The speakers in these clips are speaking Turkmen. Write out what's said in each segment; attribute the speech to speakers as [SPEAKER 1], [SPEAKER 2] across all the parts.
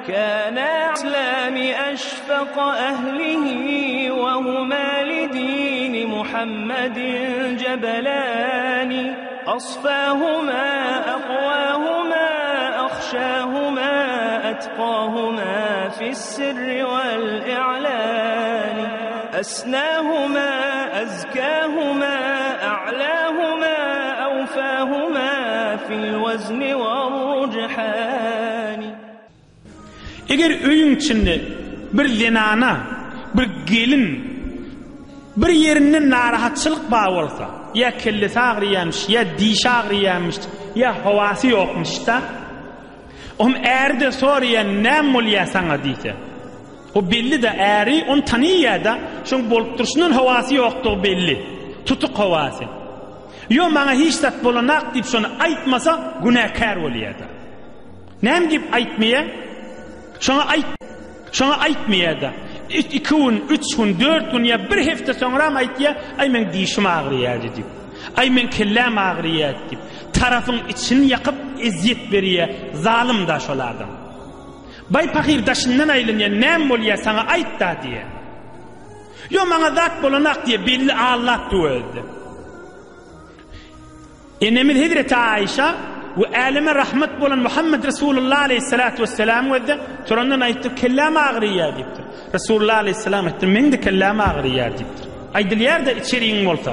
[SPEAKER 1] Kana islami eşfaka ehlihi we huma li dini Muhammedin cebelani asfahuma akvahuma ahşahuma etqahuma fis-sirri wal-i'lani esnahuma ezkahuma a'lahuma awfahuma fil-wezni war-rujhani.
[SPEAKER 2] Eger öýüň içinde bir zenana, bir gelin bir ýerinden narahatçylyk bar bolsa, ýa kellesi agyrýarmyş, ýa dişi agyrýarmyş, ýa howasy ýokmyş-da, ohm äri-de soraýar, näme bolýar saňa diýse, o belli-de, äri ony tanyýar-da, şoň bolup durşundan howasy ýokdugy belli, tutuk howasy. Ýo, maňa hiç zat bolanak diýip şony aýtmasa, günäkär bolýar-da. Näme diýip aýtmaýa? Şoňa aýt, şoňa aýtmaýa-da. Iki gün, üç gün, dört gün ýa bir hepde soňram aýtýa, aý meň dişim agyrýardy diýip. Aý meň kelläm agyrýardy diýip. Tarapyň içini ýakyp ezýet berýä, zalym-da şol adam. Baý pahyr daşyndan aýlanýa, näme bolýa saňa aýt-da diýýä. Ýo maňa zat bolanak diýýä, belli allap dur özde. Enemiz hezreti Aişa we äleme rahmet bolan Muhammed Resulullah aleýhissalatu wesselam gözde turandan aýtdy, kelläm agyrýar diýipdir. Resulullah aleýhissalam aýtdy, meň-de kelläm agyrýar diýipdir. Aýdylýar-da içeriň bolsa.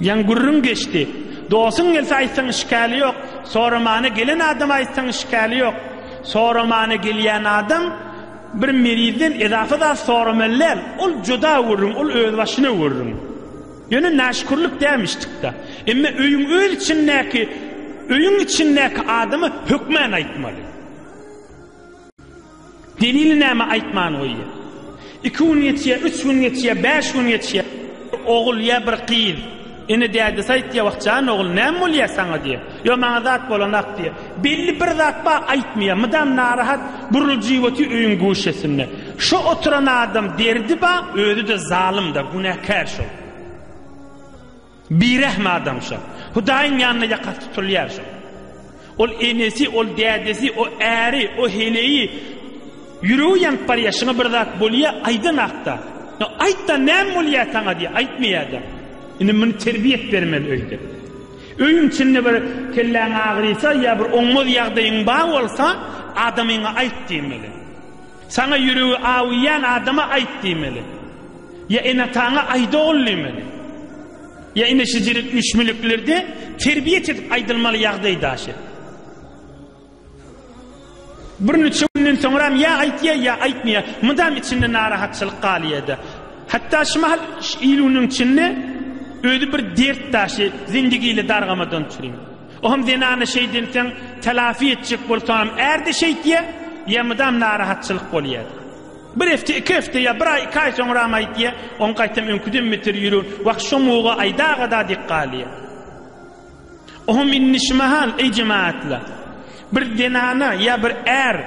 [SPEAKER 2] Ýaň gürrüň geçdi. Dosuň gelse aýtsaň işgäli ýok. Soramana gelen adama aýtsaň işgäli ýok. Soramana gelýän adam bir merizden ezafa zat soramaly däl. Ol juda gürrüň, ol özbaşyna gürrüň. Ýöne naşükürlik dämişdikda. Emme öýüň öz içindäki öýüň içindäki adama hökmän aýtmaly. Delili näme aýtman goýýa. Iki gün geçýä, üç gün geçýä, bäş gün geçýä. Bir ogul ýa bir gyz ene dädesi aýtýa wah jan ogul näme bolýa saňa diýä. Ýo maňa zat bolanak diýä. Belli bir zat bar aýtmaýa. Mydam narahat buruljyp otyr öýüň guşesinde. Şo oturan adam derdi ba, özi-de zalym-da, günäkär şol. Birehm adam şo. Hudaýyň ýanynda ýakasy tutulýar şol. Ol enesi, ol dädesi, o äri, o heleýi ýüregi ýanyp barýar, şuňa bir zat bolýar, aýdanakda. Ýa aýt-da näme bolýar saňa diýýär, aýtmaýar-da. Indi muny terbiýe bermeli öýde. Öýüň içinde bir kelläň agyrysa ýa bir oňmaz ýagdaýyň bar bolsa, adamyňa aýt diýmeli. Saňa ýüregi awuýan adama aýt diýmeli. Ýa ene-ataňa aýt ogul diýmeli. Ýa ine şejiret üýşmeliklerde terbiýet edip aýdylmaly ýagdaý daşy. Birniçe günden soňram ýa aýtýa ýa aýtmaýa. Mydam içinde narahatçylyk galýada. Hatda şu mahal il-günüň içinde özi bir dert daşy zindigili dargamadan çürim. Ohm zenana şeýdenseň telafi etjek bolsaňam ärde şeýtýä, ýa mydam narahatçylyk bolýar. Bir hepde, iki hepde ýa bir aý, iki aý soňram aýtýa, oň gaýtam öňküden beter ýüregi wah şo muga aýdagada dik galýa. Ohm indi şu mahal eý jemaatlar, bir zenana ýa bir är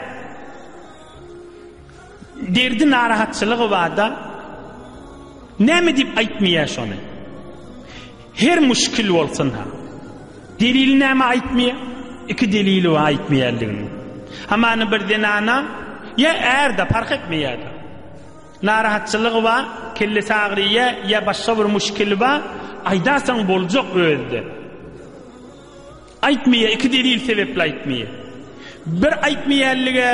[SPEAKER 2] derdi narahatçylygy barda näme diýip aýtmaýa şony? Her muşkil bolsun-ha. Delili näme aýtmaýar? Iki delili bar aýtmaýanlygynyň. Hamana bir zenana ýa är-de parh etmeýär-de. Narahatçylygy bar, kellesi agryýar ýa başga bir muşkili bar, aýdarsaň boljak özi-de. Aýtmaýar, iki delil sebepli aýtmaýar. Bir aýtmaýanlyga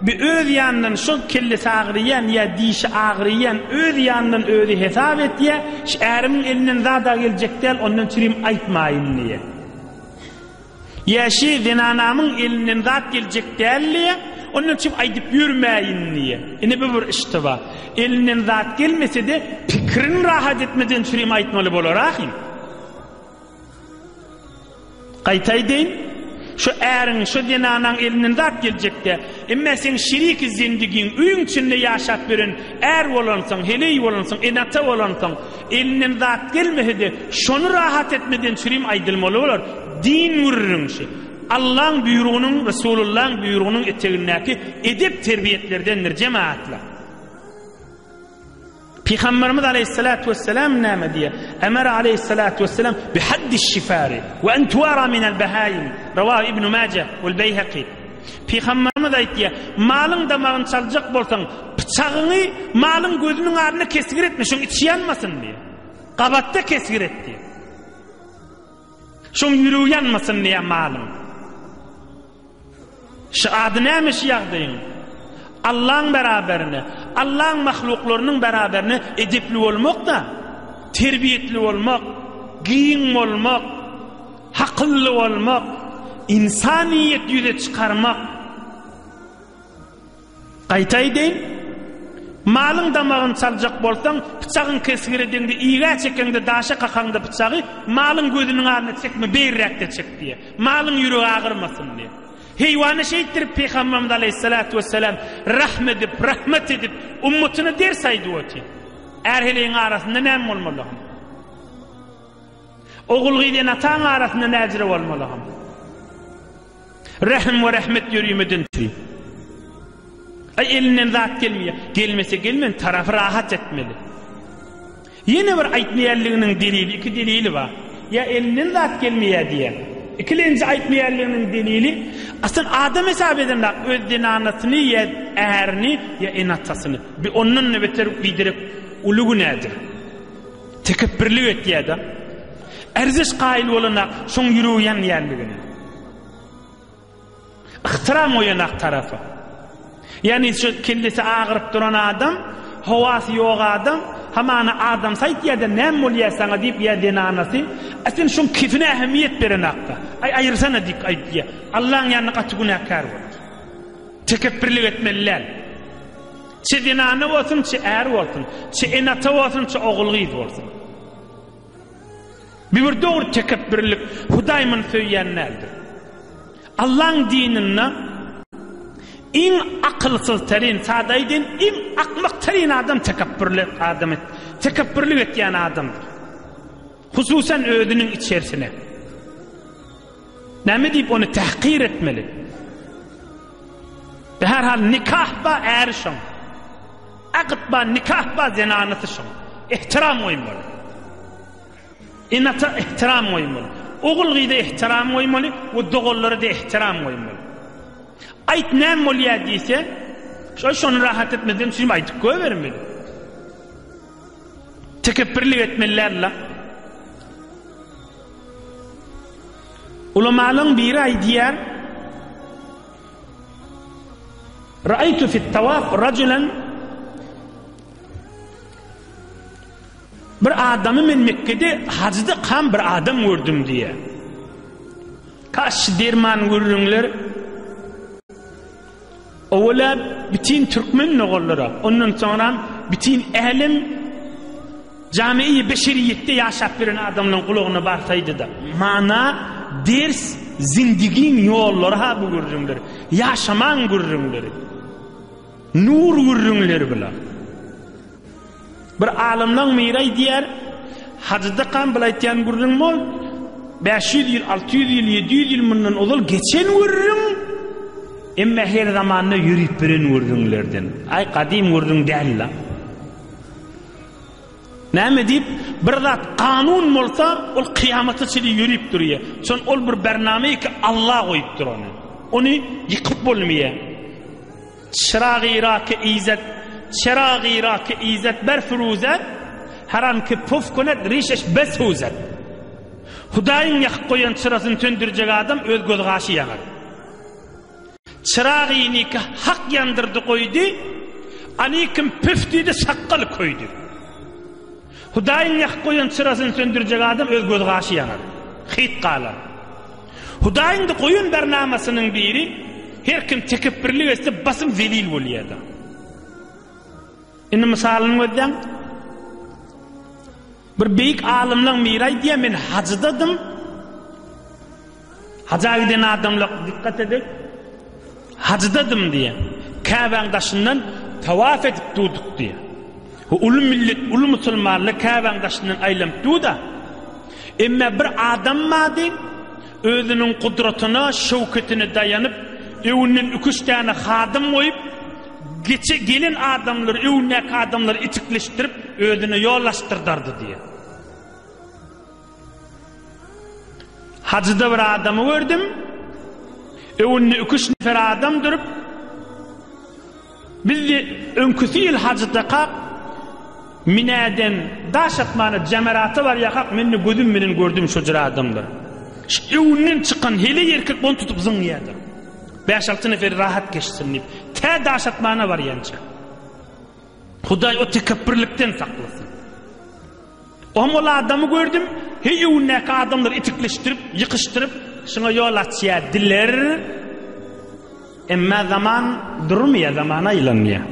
[SPEAKER 2] bir öz ýanyndan şol kellesi agyrýan ýa dişi agyrýan öz ýanyndan özi hesap etýär, şu ärimiň elinden zad-a geljek däl, ondan çürim aýtmaýyn diýýär. Ýa şi zenanamyň elinden zat geljek däl diýýär, ondan çürim aýdyp ýörmäýin diýýär. Ine bu bir iştiba. Elinden zat gelmese-de pikirini rahat etmeden çürim aýtmaly bolar ahym. Gaýta aýdaýyn, şu äriň, şu zenanaň elinden zat geljek-dä. Emme seň şeriki zendigiň, öýüň içinde ýaşap ýören är bolansoň, heleý bolansoň, ene-ata bolansoň, elinden zat gelmese-de, şony rahat etmeden çürim aýdylmaly bolar. Din gürrüň şi. Allaň buýrugynyň, Resulullaň buýrugynyň etegindäki edep-terbiýetlerdendir, jemagatlar. Pygamberimiz aleýhissalatu wesselam näme diýýär? Emere aleýhissalatu wesselam bi haddişşifari we en tuara minel behaim. Rawahu Ibn Maje wel Beýhaki. Pygamberimiz aýtýar, malyň damagyny çaljak bolsaň, pyçagyňy malyň gözüniň alnynda kesgir etme, şoň içi ýanmasyn diýýär. Gabatda kesgir et diýýär. Şoň ýüregi ýanmasyn diýýär malyň. Şu ady näme şu ýagdaýyň? Allaň beraberine, Allaň mahluklarynyň beraberine edepli bolmak-da, terbiýetli bolmak, giň bolmak, hakylly bolmak, ynsanyýet ýüze çykarmak. Gaýta aýdaýyn, malyň damagyny çaljak bolsaň, pyçagyň kesgir edeňde, igä çekeňde, daşa kakaňda pyçagy malyň gözüniň alnyna çekme, beýriräkde çek diýýär. Malyň ýüregi agyrmasyn diýýär. Heýwana şeýtdirip Pygamberimiz aleýhissalatu wessalam rahm edip, rahmet edip, ummatyna ders aýdyp otyr. Är-heleýiň arasynda näme bolmalygyny. Ogul-gyz ene-ataň arasynda näjire bolmalygyny. Rähim we rähmet ýörimeden çüri. Aý elinden zat gelmeýär. Gelmese gelmen, tarapy rahat etmeli. Ýene bir aýtmaýanlygynyň delili, iki delili bar. Ýa elinden zat gelmeýär diýýär. Ikilenji aýtmaýanlygynyň delili, asyl adam hesap edenok öz zenanasyny ýa ärini ýa ene-atasyny. Bi ondan-da beter biderek uly günädir. Tekepbirlik etýär-de. Ärzeş kaýyl bolanak şoň ýüregi ýanýanlygyna. Yhtyram goýanak tarapa. Ýagny şu kellesi agyryp duran adam, howasy ýok adam, hamana adamsy aýtýar-da näme bolýar saňa diýip ýa zenanasy, a sen şoň kefine ähmiýet berenakda. Aý aýyrsana diýip aýdýar. Allaň ýanynda gaty günäkär bolar. Tekepbirlik etmeli däl. Çe zenana bolsun, çe är bolsun, çe ene-ata bolsun, çe ogul-gyz bolsun. Bu bir dogry tekepbirlik, Hudaý muny söýýän däldir. Allaň dininde iň akylsyz terin, sada aýdaýyn, iň akmak terin adam tekepbirlik adam, tekepbirlik etýän adamdyr. Hususan özüniň içerisine. Näme diýip ony tahkir etmeli? Her hal nikah ba äri şoň. Akyt ba nikah ba zenanysy şoň. Ehtiram goýmaly. Enata ehtiram goýmaly. Ogul gyza ehtiram goýmaly we doganlara da ehtiram goýmaly. Aýt näme bolýar diýse, şo şony rahat etmezden üçin aýdyp goýbermeli. Tekepbirlik etmeli däl-la. Ulamalaryň biri aýdýar, Ra'aytu fit tawaf rajulan Bir adamy men Mekgede hajda kam bir adam gördüm diýýär. Kaş derman gürrüňler Owala bitin türkmen doganlara, ondan soňram bitin älem jami-i beşeriýetde ýaşap ýören adamlaryň gulagyna barsaýdy-da. Mana, ders, zindigiň ýollary-ha bu gürrüňler. Ýaşamaň gürrüňleri. Nur gürrüňleri bular. Bir alymlaň biri aýdýar, Hajydakam bul aýtýan gürrüň bol, 500 ýyl, 600 ýyl, 700 ýyl mundan ozal geçen gürrüň, emme her zamanda ýörüp beren gürrüňlerden. Aý, gadym gürrüň däl-la. Näme diýip, bir zat kanun bolsa, ol kyýamata çenli ýörüp durýar. Şon ol bir bername ki Allah goýupdyr ony. Ony ýykyp bolmaýar. Çyragy ra ki izet, Çeragy ra ki izet ber furuzet, Her an ki puf kunet rişeş besuzet. Hudaýyň ýakyp goýan çyrasyny söndürjek adam öz göz-gaşy ýanar. Çyragyny ki Hak ýandyrdy goýdy, Any kim püf diýdi sakgal köýdi. Hudaýyň ýakyp goýan çyrasyny söndürjek adam öz göz-gaşy ýanar, hyt galar. Hudaýyň-da goýan bernamasynyň biri, her kim tekepbirlik etse basym zelil bolýar-da. Indi mysalyny gözläň. Bir beýik alymlaň biri aýdýar, men hajydadym. Haja giden adamlar dikkat edip, hajydadym diýýär. Käbäň daşyndan tawaf edip durduk diýýär. Bu uly millet, uly musulmanlar Käbäň daşyndan aýlanyp dur-da. Emma bir adam bardy, özüniň gudratyna, şöwketine daýanyp, öňünden iki-üç däne hadym goýup, geçe gelen adamlary, öňündäki adamlary itikleşdirip, özüne ýol açdyrdardy diýýär. Hajyda bir adamy gördüm. Öňünde iki-üç nefer adam durup, biz öňküsi ýyl hajydakak, Minäden daş atmana Jemerata barýakak men-de gözüm bilen gördüm şo jür adamlary. Şu öňünden çykan heleý erkek ony tutup zyňýardy. Bäş-alty neferi rahat geçsin diýip, tä daş atmana barýança. Hudaý o tekepbirlikden saklasyn. Oňa ol adamy gördüm, heý öňündäki adamlary itikleşdirip, ýykyşdyryp, şuňa ýol açýar diler. Emma zaman durmaýar, zaman aýlanýar.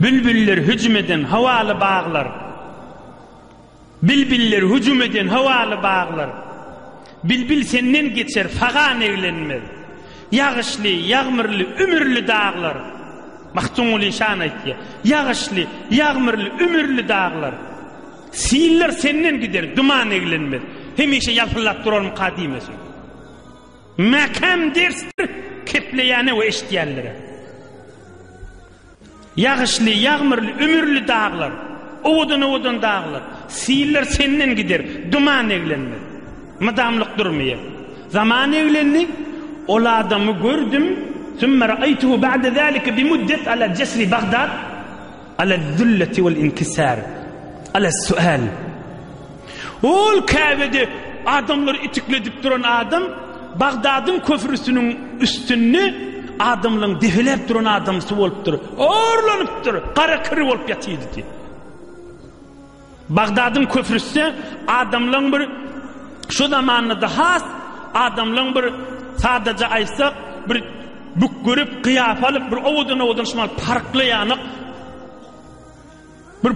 [SPEAKER 2] Bilbiller hüjüm eden howaly baglar. Bilbiller hüjüm eden howaly baglar. Bilbil senden geçer, fagan eglenmez. Ýagyşly, ýagmyrly, ümürli daglar. Magtymguly şan aýtýar. Ýagyşly, ýagmyrly, ümürli daglar. Siller senden gider, duman eglenmez. Hemişe ýalpyldap durarmyka diýmesin. Mäkäm dersdir kepleýäne we eşidýänlere. Ýagyşly, ýagmyrly, ümürli daglar, owadan-owadan daglar, siller senden gider, duman eglenmez. Mydamlyk durmaýar. Zaman eglendi, ol adamy gördüm, sümme ra'aýtuhu ba'de zalike bimuddet ala jesri Bagdad, ala zülleti wal inkisar, ala sual. Ol Käbede adamlary itikledip duran adam Bagdadyň köprüsiniň üstünde adamlaryň depeläp duran adamsy bolupdyr. Horlanypdyr, gara kir bolup ýatyrdy diýip. Bagdadyň köprüsde adamlaryň bir şu zamanda-da has adamlaryň bir sadaja aýtsak bir bükgürip, gyýafa alyp bir owadan-owadan şumal parkly ýanyk Bir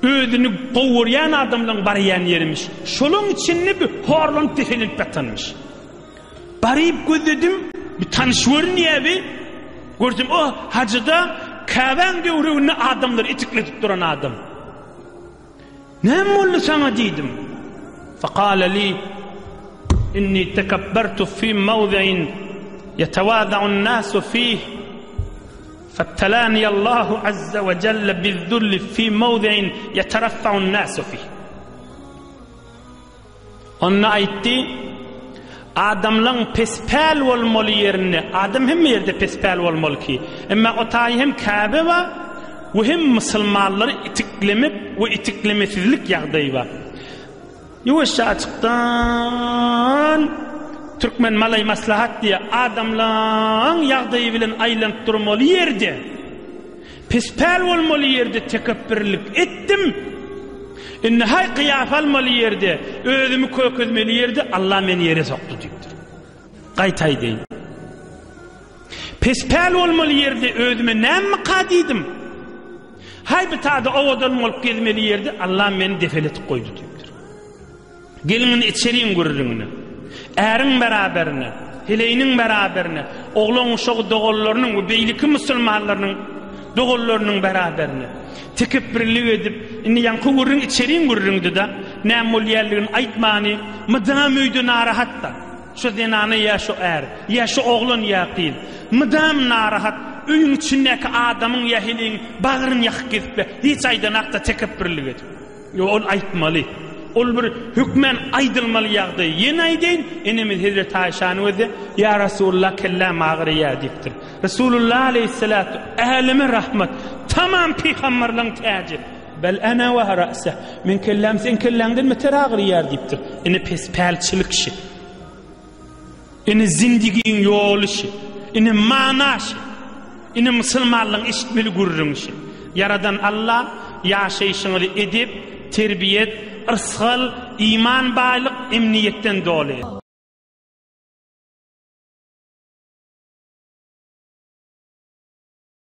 [SPEAKER 2] özüni gowy görýän adamlaryň barýan ýerimiş. Şolaň içinde bir horlanyp depelenip ýatanmyş. Baryp gözledim, bir tanyş görünýär bi. Görsem o hajyda Käbäň döwreginde adamlary itikledip duran adam. Näme boldy saňa diýdim. Fekale li inni tekebbertu fi mawdi'in yetewaza'un nasu fih. Febtelani Allahu azza we jelle bizzulli fi mawdi'in yetereffa'un nasu fih. Onda aýtdy, Adamlaň pespäl bolmaly ýerinde, adam hemme ýerde pespäl bolmaly ki, emma o taýy hem Käbe bar we hem musulmanlary itiklemek we itiklemesizlik ýagdaýy bar. Ýuwaşja açykdan türkmen malaý maslahat diýýär, adamlaň ýagdaýy bilen aýlanyp durmaly ýerde, Pespäl bolmaly ýerde tekepbirlik etdim. Indi haý kyýafa almaly ýerde, özümi kökezmeli ýerde Allah meni ýere sokdy diýipdir. Gaýta aýdaýyn. Pespäl bolmaly ýerde özüme nämmika diýdim. Haý bir tada owadan bolup gezmeli ýerde Allah meni depeletip goýdy diýipdir. Geliň indi içeriň gürrüňine. Äriň beraberine, heleýiniň beraberine, oglan-uşagy doganlarynyň we beýleki musulmanlarynyň doganlarynyň beraberine. Tekepbirlik edip, indi ýaňky gürrüň içeriň gürrüňdi-de, näme bolýanlygyny aýtmany, mydam öýde narahat-da. Şo zenana ýa şo är, ýa şo oglan ýa gyz, mydam narahat, öýüň içindäki adamyň ýa heleýiň bagryny ýakyp gezip, hiç aýdanak-da tekepbirlik edip. Ýok, ol aýtmaly. Ol bir hökmän aýdylmaly ýagdaý. Ýene aýdaýyn, enemiz hezreti Aýşanyň özi, Ýa Resulullah, kelläm agyrýar diýipdir. Resulullah aleýhissalatu äleme rahmat, tamam pygamberleň täji. Bel ana we ra'seh. Men kelläm seň kelläňden beter agyrýar diýipdir. Ine pespälçilik şi. Ine zindigiň ýoly şi. Ine mana şi. Ine musulmanlaryň eşitmeli gürrüňi şi. Ýaradan Alla ýaşaýşyňyzy edep, terbiýet, yrsgal, iman baýlyk, emniýetden doly.